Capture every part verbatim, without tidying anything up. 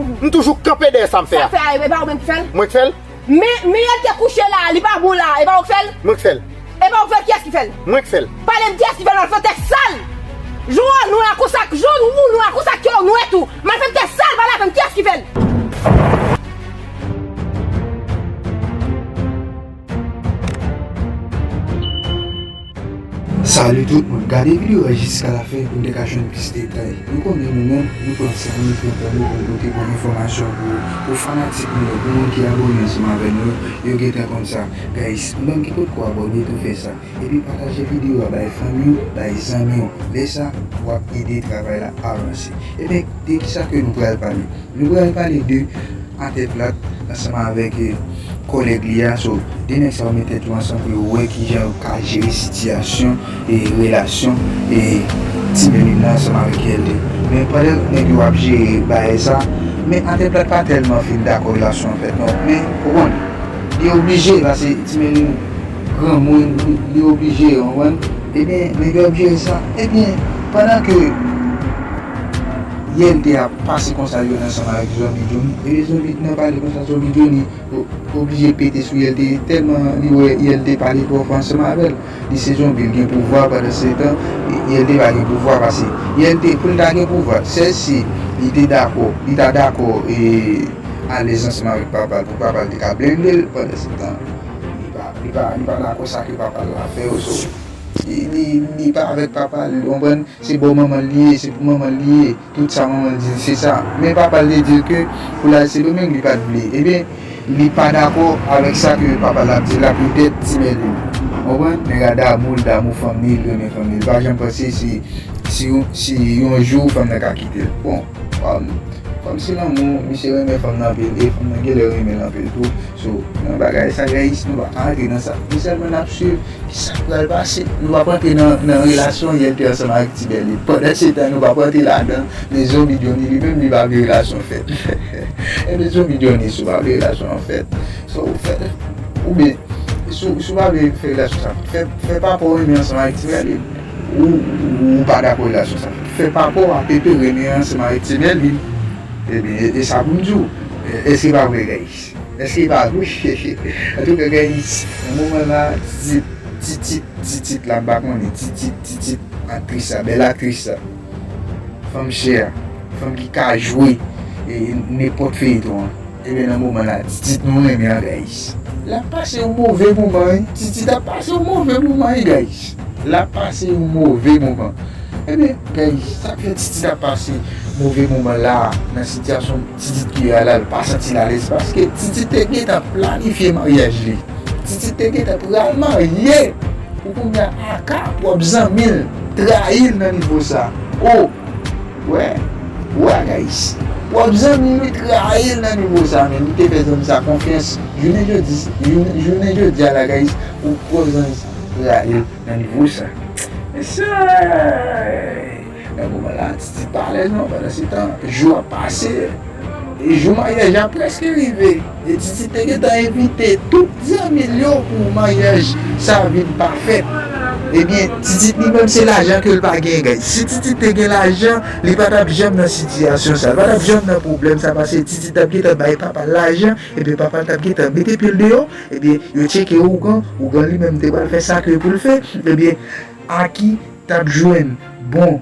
M toujou kanpe dèyè sa m fè a. Sa fè a, e pa ou menm ki fè l? Mwen k fè l? Men, men Yèlte kouche la, li pa bon la, e pa ou k fè l? Mwen k fè l. E pa ou k fè l, kiyès ki fè l? Mwen k fè l. Pale m kiyès ki fè l, malfektè sal! Jou w nwè konsa, jou w nwè konsa, kè w nwè tou. Malfektè sal, pale avè m, kiyès ki fè l? Salut tout moun, gade videyo a jiska lafen pou n te ka jwenn plis detay. Nou konnen nou menm, nou pran san nou, nou pran tan nou pou n pote bon enfòmasyon pou, pou fanatik nou yo, pou moun ki abòne ansanm avè nou yo, yo gentan konn sa. Guys, nou menm ki potko abòne tou fè sa. Epi pataje videyo a bay fanmi w, bay zanmi w. Lè sa, w ap ede travay la avanse. Ebyen, de kisa ke nou pral pale? Nou pral pale de Atè Plat ansanm avèk, eh, kòlèg li a. So, de nèg sa yo met tèt yo ansanm pou yo wè kijan yo ka jere sitiyasyon e relasyon e Ti Mèlin nan ansanm avèk Yèlte. Men pandan nèg yo ap jere bagay sa, men Atè Plat pa tèlman fin dakò relasyon an fèt non. Men, ou konn, li oblije, paske Ti Mèlin granmoun, li, li oblije, ou konprann? Ebyen, nèg yo ap jere sa. Ebyen, pandan ke Yèlte ap pase konsa yo ansanm avèk Zonbi Johnny, ebyen, Zonbi nan pale konsa, Zonbi Johnny o-, oblije pete sou Yèlte, tèlman li wè Yèlte pale twò fò ansanm avè l. Li se zonbi, li gen pouvwa, pandan se tan, Yèlte pa gen pouvwa, paske Yèlte, pou l ta gen pouvwa, sèl si li te dakò, li ta dakò, e, alèz ansanm avèk papa l, pou papa l te ka blende l, pandan se tan, li pa, li pa, li pa dakò sa ke papa l la fè yo, so, li, li, li pa avèk papa l, ou konprann? Se bò manman l li ye, se pou manman l li ye, tout sa manman l di l, se sa. Men papa l te di l ke pou l al Sendomeng, li pa t vle. Ebyen, li pa dakò avèk sa ke papa l ap di l la, petèt Ti Mèlin. Ou konprann? Nèg la damou, l damou fanmi l, renmen fanmi l. Li pa janm panse si, si, si yon jou fanm nan ka kite l. Bon, kòm, kòm se lanmou, misye renmen fanm nan anpil, e fanm nan genlè renmen l anpil tou. So, nan bagay sa, guys, nou pa ka antre nan sa. Nou sèlman n ap swiv kisa k pral pase. Nou p ap antre nan, nan relasyon Yèlte ansanm avèk Ti Mèlin. Pandan se tan, nou p ap antre ladan. Men Zonbi Johnny li menm, li pa vle relasyon fèt. Ebyen, Zonbi Johnny, si w pa vle relasyon an fèt, sa w fè? Oubyen, si, si w pa vle fè relasyon sa fèt, fè, fè papa w renmen ansanm avèk Ti Mèlin. Ou, ou, ou pa dakò relasyon sa fèt. Fè papa w a Pepe renmen ansanm avèk Ti Mèlin. Ebyen, e, e sa pou m di w. E, èske pa vre, guys? Èske pa vre? Antouka, guys, nan moman la, Titit, Titit, Titit la, m pa konnen, Titit, Titit, aktris la, bèl aktris la. Fanm chè a, fanm ki ka jwe, e, nenpòt feyton an. Ebyen, nan moman la, Titit nou renmen an, guys. L ap pase yon move moman, wi. Titit ap pase yon move moman, wi, guys. L ap pase yon move moman. Ebyen, guys, sa k fè Titit ap pase move moman la, nan sitiyasyon Titit ki ye a la, l pa santi l alèz, paske Titit te gentan planifye maryaj li. Titit te gentan pral marye. Pou kounye a, Aka, pwòp zanmi l, trayi l nan nivo sa. O, wè, wè, guys. Pwòp zanmi l, li trayi l nan nivo sa, men li te fè zanmi sa konfyans. Jounen jodi, jounen, jounen jodi a la, guys, pou pwòp zanmi sa trayi l nan nivo sa. Mesye, nan moman la, Titi pa alèz non, pandan se tan, jou ap pase, e jou maryaj la prèske rive. E Titi te gentan envite tout zanmi l yo pou maryaj sa vin pa fèt. Ebyen, Titi li menm se lajan ke l pa gen, guys. Si Titi te gen lajan, li pa t ap janm nan sitiyasyon sa, li pa t ap janm nan pwoblèm sa, paske Titi t ap gentan bay papa l lajan, ebyen papa l t ap gentan mete pye l deyò, ebyen yo tcheke ougan, ougan li menm te pral fè sa ke pou l fè, ebyen Aki t ap jwenn bon,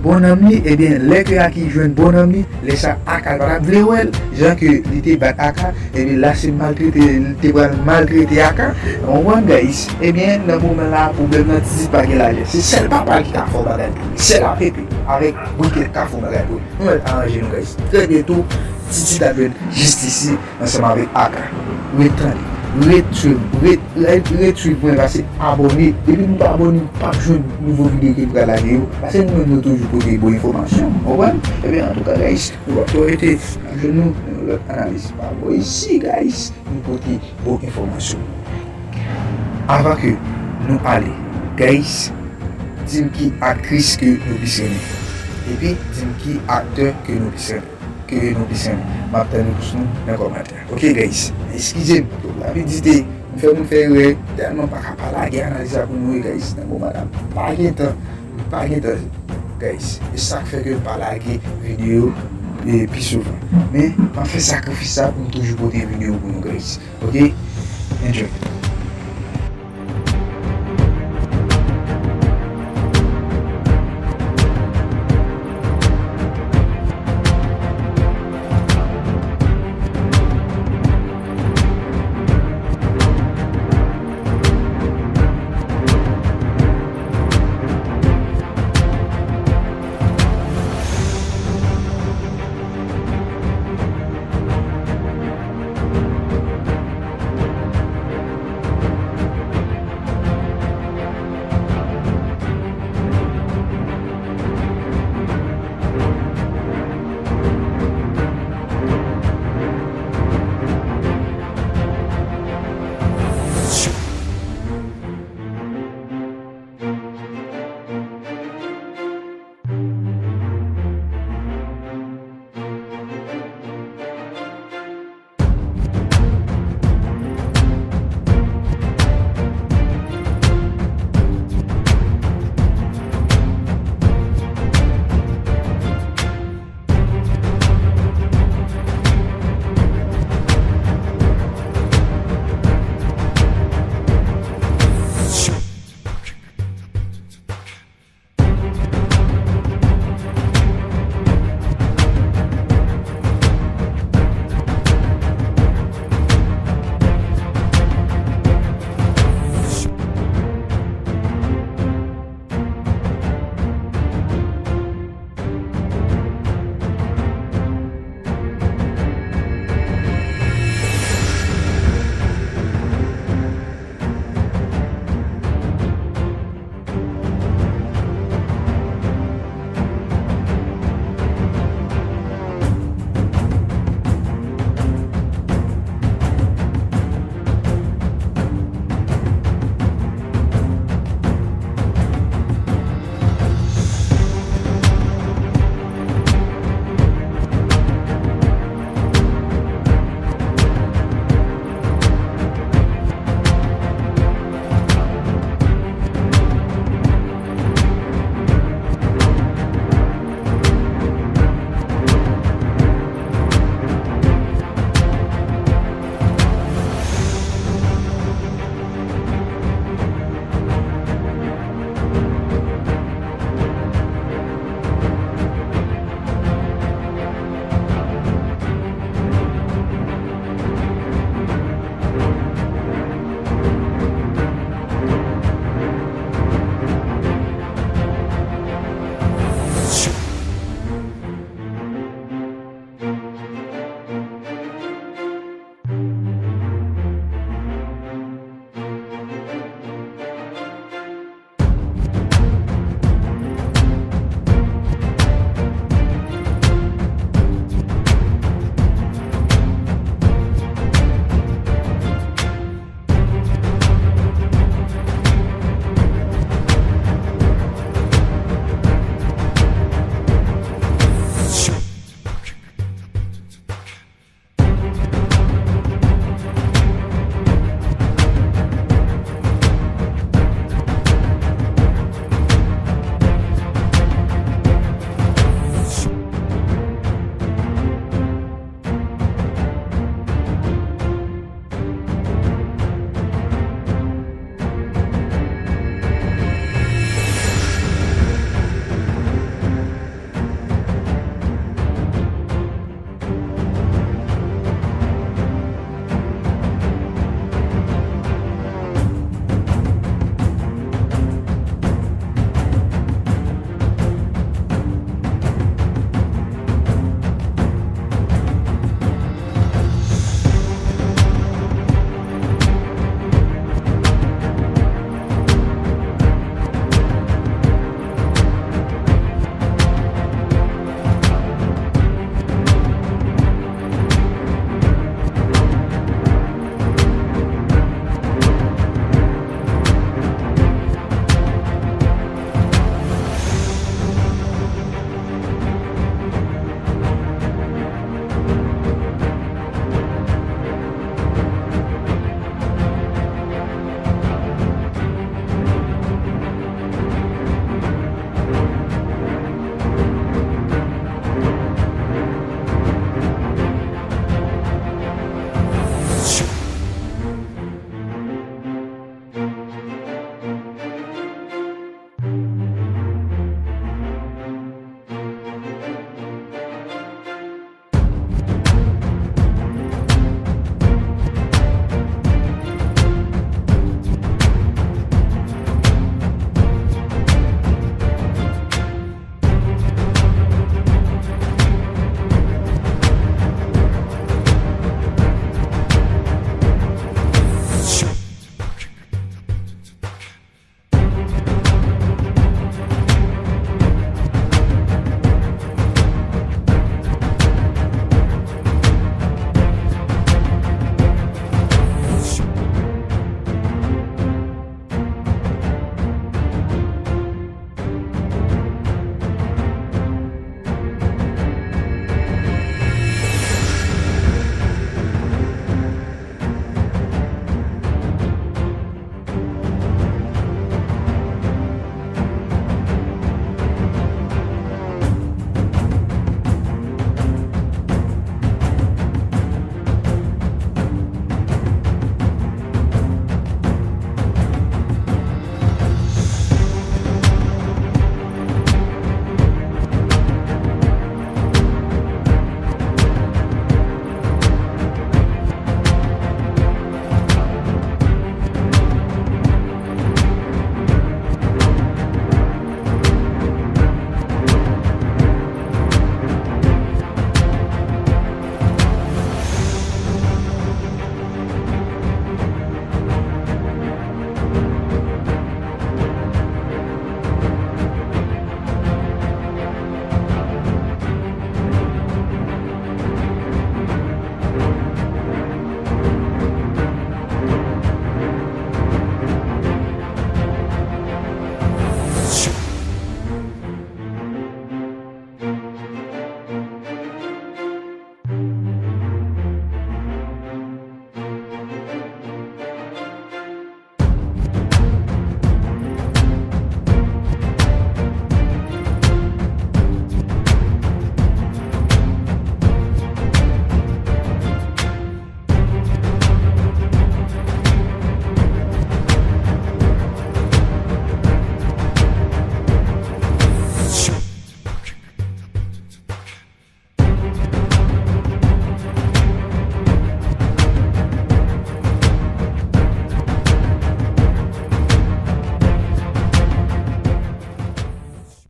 bon nanm li, ebyen, lè ke Aki jwenn bon nanm li, lè sa Aka pa t ap vle wè l, jan ke li te bat Aka, ebyen, la se maltrete, li te pral maltrete Aka, ou konprann, guys? Ebyen, nan moman la, pwoblèm nan Titi pa gen lajan. Se sèl papa l ki ka fè yon bagay pou li. Sèl A P P avèk Briket ka fè yon bagay pou li. Nou mèt aranje nou, guys. Trè byento, Titi t ap jwenn jistis li ansanm avèk Aka. Ret tande, ret swiv, ret, ret, ret swiv mwen, pase abòne. Depi nou pa abòne, nou p ap jwenn nouvo videyo ke m pral lage yo. Pase nou menm nou toujou pote bon enfòmasyon, w konprann? Ebyen, antouka, guys, nou p ap twò rete. N ap jwenn nou nan yon lòt analiz pa bò isi, guys. Nou pote bon enfòmasyon. Avan ke nou ale, guys, di m ki aktris ke nou plis renmen. Epi, di m ki aktè ke nou plis renmen. Ke nou plis renmen. M ap tann repons nou nan kòmantè. Ok, guys, eskize m pou rapidite. M fè moun fè erè, tèlman pa ka pa lage analiz la pou nou, guys. Nan moman la, m pa gen tan. M pa gen tan, guys. E sa k fè ke m pa lage videyo. M e, pi souvan. Men, m ap fè sakrifis sa pou m toujou pote videyo pou nou, guys. Ok? Enjoy.